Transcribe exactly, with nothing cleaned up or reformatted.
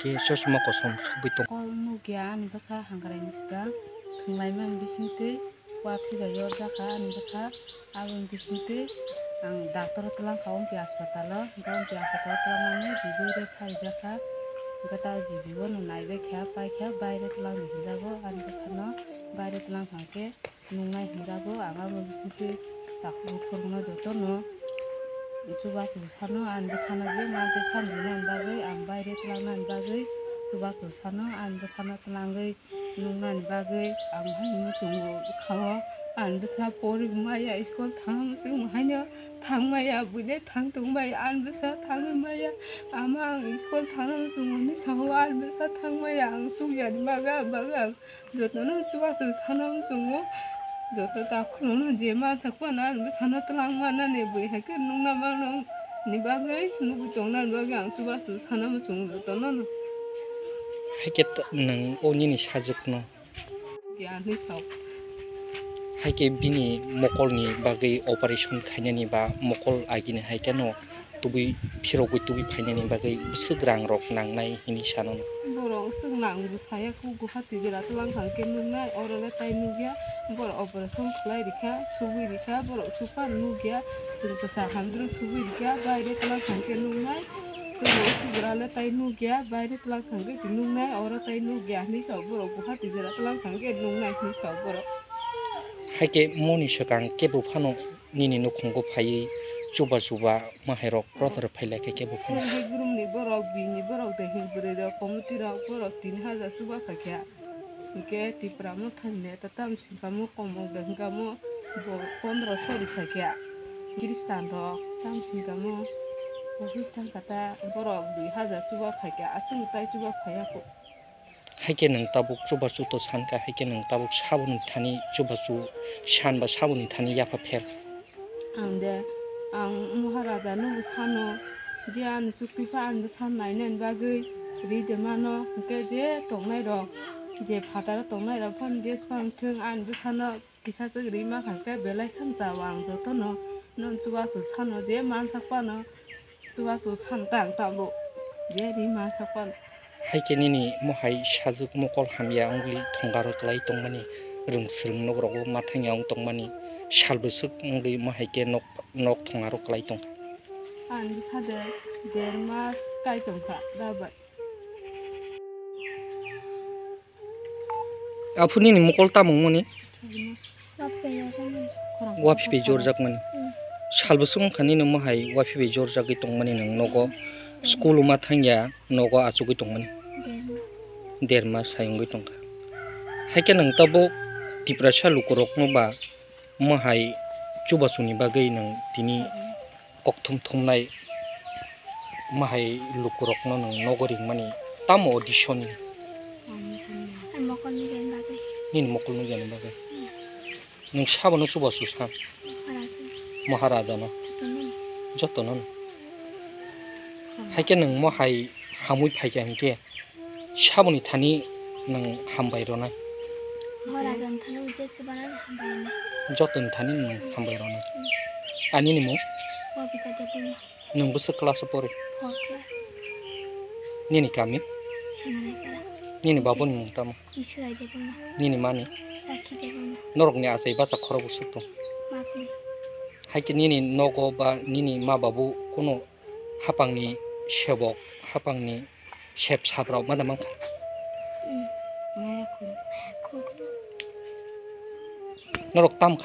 khe chosma kosom sogwi tongo. Kol nukya ani bwsa hangkrai ni swkang thwnglaimani bisingtwi uaphwi bai yorjakha ani bwsa, aboni bisingtwi ang doctor o twlang kha, ompi hospital o, hwnkhe ompi hospital o twlangmani G B refer rijakha, hwnkhe ta G B o no naibaikha, paikha, baire twlangdi hinjago ani bwsano, baire twlang thangkhe nungnai hinjago, ang abo bisingtwi takhuk bukhukno jotono chubachu sano, ani bwsano je mantwi phan rinani bagwi, ang baire twlangnani bagwi chubachu sano, ani bwsano twlangwi nungnani bagwi ang hai muchungo kha-o, ani bwsa pori maya, school thangna muchungo haino thangmaya, buino thang tongbai, ani bwsa thangwi maya, ama ang school thangna muchungo hinwi sao, ani bwsa thangmaya, ang chukyani bagwi, ang bagwi ang jotono chubachu sana muchungo, joto takhukrokno je mansak phano ani bwsano twlang mannani bui hai khe nukna mano ni bagwi, nugwi tongnani bagwi ang chubachu sana muchungo jotono. Hai khe ta-, nwng o nini sajwkno. Ya, hinwi sao. Hai khe bini mokolni bagwi operation khainani ba mokol agini hai kheno tubui phirogwi tubui phainani bagwi bwswk rangrok nangnai hinwi sano. Borok swk nang bwsaya kuk Guwahati jora twlang thang khe nuknai, oro le tai nukya, borok operation khlai rikha, subui rikha, borok swk phano nukya, chwng kwsa hamjwk subui rikha, baire twlang thang khe nuknai, tei borok swk jora le tai nukya, baire twlang thang khe se nuknai, oro tai nukya hinwi sa borok Guwahati jora twlang thang khe nuknai hinwi sa borok. Hai khe moni swkang kebo phano nini nukhungo phaiwi chuba chuba mahairok rotor phai lai kha kebo phano. Sir hai gurumni borok, bini borok de hin bwrwi rok, committee rok borok tin hajar chuba phaikha. Hinkhe Tipra Motha ni neta tam singkamo komok de hinkamo bo pondro sori phaikha. Kristan rok tam singkamo office thangkha ta borok dui hajar chuba phaikha. Aswk tai chuba phaiya kho. Hai khe nwng tabuk chubachu to san kha, hai khe nwng tabuk saboni thani chubachu san ba saboni thani yapha pher. Ang de, ang Maharaja no bo sano, je ani chukti pha ani bwsa nainani bagwi ri de mano, hinkhe je tongnai rok, je phataro tongnai rok phano je swpang thwng ani bwsano. Kisa chwk ri ma kha khe belai khan chao ang jotono, nwng chubachu sano je mansak phano, chubachu san tang tabuk je ri mansak phano. Hai khe nini mohai sajwk mokol hamya wngwi thongaro kwlai tongmani, rwng swrwng nok rogo ma thangya wng tongmani, sal bwswk wngwi mohai khe nok, nok thongaro kwlai tongkha. Ang bwsa de der mas kai tongkha da bai. Aphuru nini mokol tamo wngmani? Wapi bai jorjakmani. Wapi bai jorjakmani. Hmm. Sal bwswk wngkha nini mohai wapi bai jorjagwi tongmani nwng nogo? School o ma thangya, nogo achugwi tongmani. Der mas. Der mas hai wngwi tongkha. Hai khe nwng tabuk Tiprasa lukurokno ba mohai chubachuni bagwi nwng tini kokthum thumnai mahai lukurokno nwng nogo ringmani tamo audition ni? Ang mokol nugya ni bagwi. Nini mokol nugya ni bagwi? Hmm. Nwng sabono chubachu san? Maharaja. Maharaja no? Jotono. Jotono no? Hmm. Hai khe nwng mohai hamwi phaikha hinkhe, saboni thani nwng hambai rwnai. Maharaja ni thani je chubana hambai rwnai. Jotoni thani nwng hambai rwnai. Hmm. Ani ni mung? Babita Debbarma. Nwng bwswk class o pori? Four class. Nini kami? Sananaipara. Nini babuni mung tamo? Isurai Debbarma. Nini mani? Rakhi Debbarma. Norokni achai bacha khorok bwswk tong? Maknwi. Hai khe nini nogo ba nini ma babu kuno hapangni sebok, hapangni sep saprok ma da mankha? Hmm. Maya khun. Maya khun. Norok tam